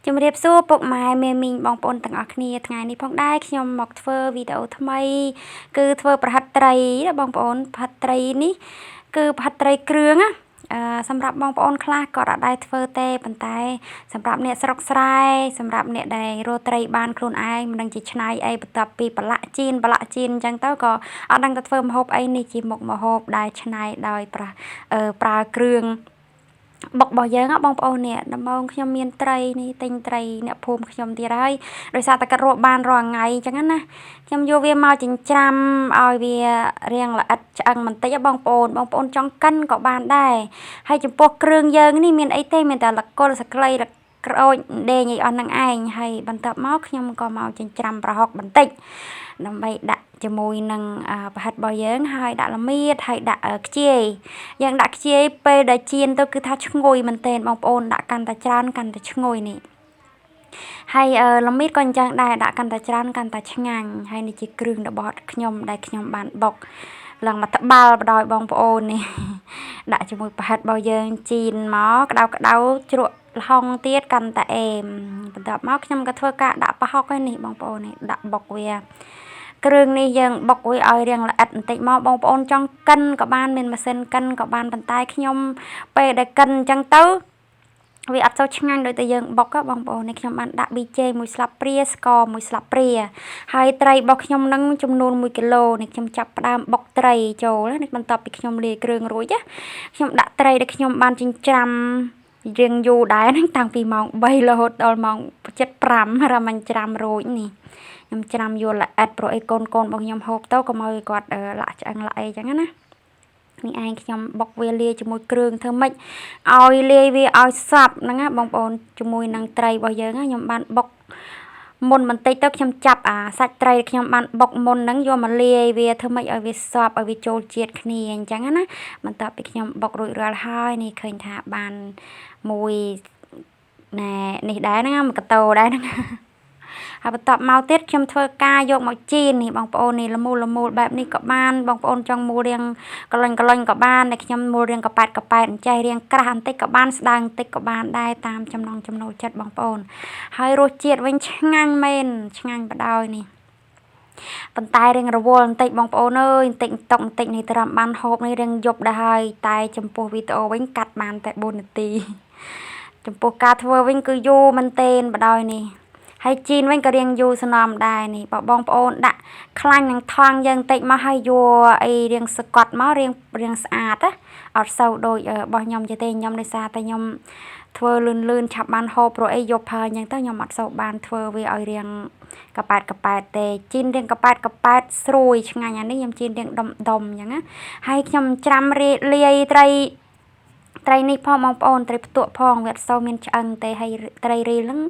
ជំរាបសួរពុកម៉ែមេមីងបងប្អូនទាំងអស់គ្នាថ្ងៃនេះផងដែរខ្ញុំមកធ្វើវីដេអូថ្មីគឺធ្វើប្រហិតត្រីណាបងប្អូនប្រហិតត្រីនេះគឺប្រហិតត្រីគ្រឿងណាសម្រាប់បងប្អូនខ្លះគាត់អត់ដែរធ្វើទេប៉ុន្តែសម្រាប់អ្នកស្រុកស្រែសម្រាប់អ្នកដែលរកត្រីបានខ្លួនឯងមិនដឹងជាឆ្នៃអីបន្ទាប់ពីប្រឡាក់ចៀនប្រឡាក់ចៀនអញ្ចឹងទៅក៏អត់ដឹងទៅធ្វើម្ហូបអីនេះជាមុខម្ហូបដែលឆ្នៃដោយប្រើគ្រឿងបុករបស់យើងបងប្អូននេះដំបងខ្ញុំមានត្រីនេះទិញត្រីអ្នកភូមិខ្ញុំទៀតហើយដោយសារតែគាត់រកបានរាល់ថ្ងៃអញ្ចឹងណាខ្ញុំយកវាមកចិញ្ច្រាំឲ្យវារាងល្អិតឆ្អឹងបន្តិចបងប្អូនបងប្អូនចង់កិនក៏បានដែរហើយចំពោះគ្រឿងយើងនេះមានអីទេមានតែលកុលសក្លីក្រូចដេងអីអស់ហ្នឹងឯងហើយបន្ទាប់មកខ្ញុំក៏មកចិញ្ច្រាំប្រហុកបន្តិចដើម្បីដាក់ជាមួយនឹងប្រហិតរបស់យើងហើយដាក់ល្មៀតហើយដាក់ខ្ជាយយើងដាក់ខ្ជាយពេលដែលចៀនទៅគឺថាឈ្ងុយមែនទែនបងប្អូនដាក់កាន់តែច្រើនកាន់តែឈ្ងុយនេះហើយល្មៀតក៏អញ្ចឹងដែរដាក់កាន់តែច្រើនកាន់តែឆ្ងាញ់ហើយនេះជាគ្រឿងរបស់ខ្ញុំដែលខ្ញុំបានបុកឡើងមកត្បាល់បដោយបងប្អូននេះដាក់ជាមួយប្រហិតរបស់យើងចៀនមកក្តៅក្តៅជ្រក់ល្ហុងទៀតកាន់តែអេមបន្ទាប់មកខ្ញុំក៏ធ្វើការដាក់ប្រហុកឯនេះបងប្អូននេះដាក់បុកវាគ្រឿងនេះយើងបុកវាឲ្យរាងល្អិតបន្តិចមកបងប្អូនចង់កិនក៏បានមានម៉ាស៊ីនកិនក៏បានប៉ុន្តែខ្ញុំពេលដែលកិនអញ្ចឹងទៅវាអត់សូវឆ្ងាញ់ដូចតែយើងបុកបងប្អូននេះខ្ញុំបានដាក់ប៊ីចេងមួយស្លាបព្រាស្ករមួយស្លាបព្រាហើយត្រីរបស់ខ្ញុំនឹងចំនួន1គីឡូនេះខ្ញុំចាប់ផ្ដើមបុកត្រីចូលនេះបន្ទាប់ពីខ្ញុំលាយគ្រឿងរួចខ្ញុំដាក់ត្រីដែលខ្ញុំបានចិញ្ច្រាំរៀងយូរដែរហ្នឹងតាំងពីម៉ោង3រហូតដល់ម៉ោង7:05រមញច្រាំរួចនេះខ្ញុំច្រាំយល់ល្អិតព្រោះអីកូនកូនរបស់ខ្ញុំហូបទៅកុំឲ្យគាត់លាក់ឆ្អឹងលាក់អីចឹងណានេះឯងខ្ញុំបុកវាលាយជាមួយគ្រឿងធ្វើម៉េចឲ្យលាយវាឲ្យសព្វហ្នឹងណាបងប្អូនជាមួយនឹងត្រីរបស់យើងខ្ញុំបានបុកមុនបន្តិចទៅខ្ញុំចាប់អាសាច់ត្រីខ្ញុំបានបុកមុនហ្នឹងយកមកលាយវាធ្វើម៉េចឲ្យវាសព្វឲ្យវាចូលជាតិគ្នាអញ្ចឹងណាបន្ទាប់ពីខ្ញុំបុករួចរាល់ហើយនេះឃើញថាបានមួយណែនេះដែរហ្នឹងមួយកតោដែរហ្នឹងហើយបន្ទាប់មកទៀតខ្ញុំធ្វើការយកមកចៀននេះបងប្អូននេះលមូលលមូលបែបនេះក៏បានបងប្អូនចង់មូលរាងកលិញកលិញក៏បានតែខ្ញុំមូលរាងកប៉ែតកប៉ែតអញ្ចេះរាងក្រាស់បន្តិចក៏បានស្ដើងបន្តិចក៏បានដែរតាមចំណង់ចំណូលចិត្តបងប្អូនហើយរសជាតិវិញឆ្ងាញ់មែនឆ្ងាញ់បដ ாய் នេះប៉ុន្តែរៀងរវល់បន្តិចបងប្អូនអើយបន្តិចតុកបន្តិចនេះត្រឹមបានហូបនេះរៀងយប់ដែរហើយតែចំពោះវីដេអូវិញកាត់បានតែ4នាទីចំពោះការធ្វើវិញគឺយូរមែនទែនបដ ாய் នេះហើយជីនវិញក៏រៀងយូរស្នំដែរនេះបើបងប្អូនដាក់ខ្លាញ់នឹងថង់យើងតិចមកហើយយកអីរៀងស្កត់មករៀងរៀងស្អាតណាអត់សូវដូចរបស់ខ្ញុំទេខ្ញុំដោយសារតែខ្ញុំធ្វើលឿនលឿនឆាប់បានហូបព្រោះអីយប់ហើយអញ្ចឹងទៅខ្ញុំអត់សូវបានធ្វើវាឲ្យរៀងកប៉ែតកប៉ែតទេជីនរៀងកប៉ែតកប៉ែតស្រួយឆ្ងាញ់អានេះខ្ញុំជីនរៀងដុំដុំអញ្ចឹងណាហើយខ្ញុំច្រាំលាយត្រីត្រីនេះផងបងប្អូនត្រីផ្ទក់ផងវាអត់សូវមានឆ្អឹងទេហើយត្រីរីលហ្នឹង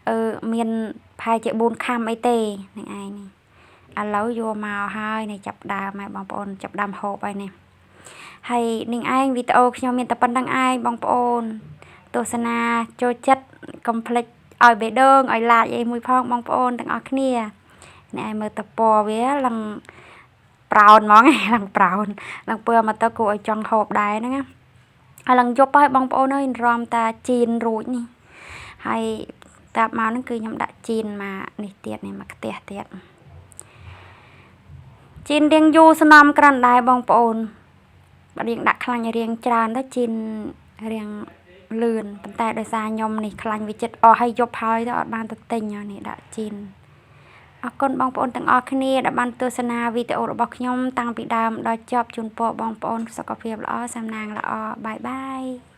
អឺមានប្រហែលជា4ខាំអីទេហ្នឹងឯងនេះឥឡូវយកមកហើយនេះចាប់ដើមហើយបងប្អូនចាប់ដើមហូបហើយនេះហើយនឹងឯងវីដេអូខ្ញុំមានតែប៉ុណ្្នឹងឯងបងប្អូនទស្សនាចូលចិត្តកុំភ្លេចឲ្យបេះដូងឲ្យ like អីមួយផងបងប្អូនទាំងអស់គ្នានេះឯងមើលតពណ៌វាឡើងប្រោនហ្មងឡើងប្រោនឡើងពើមកទៅគួរឲ្យចង់ហូបដែរហ្នឹងណាហើយឡើងយប់ហើយបងប្អូនអើយរំតាចៀនរួចនេះហើយតាបមកហ្នឹងគឺខ្ញុំដាក់ចៀនមកនេះទៀតនេះមកខ្ទះទៀតចៀនរៀងយូរស្នំក្រាន់ដែរបងប្អូនបើរៀងដាក់ខ្លាញ់រៀងច្រើនទៅចៀនរៀងលឿនប៉ុន្តែដោយសារខ្ញុំនេះខ្លាញ់វាចិត្តអស់ហើយយប់ហើយទៅអត់បានទៅទិញនេះដាក់ចៀនអរគុណបងប្អូនទាំងអស់គ្នាដែលបានទស្សនាវីដេអូរបស់ខ្ញុំតាំងពីដើមដល់ចប់ជូនពរបងប្អូនសុខភាពល្អសំណាងល្អបាយបាយ។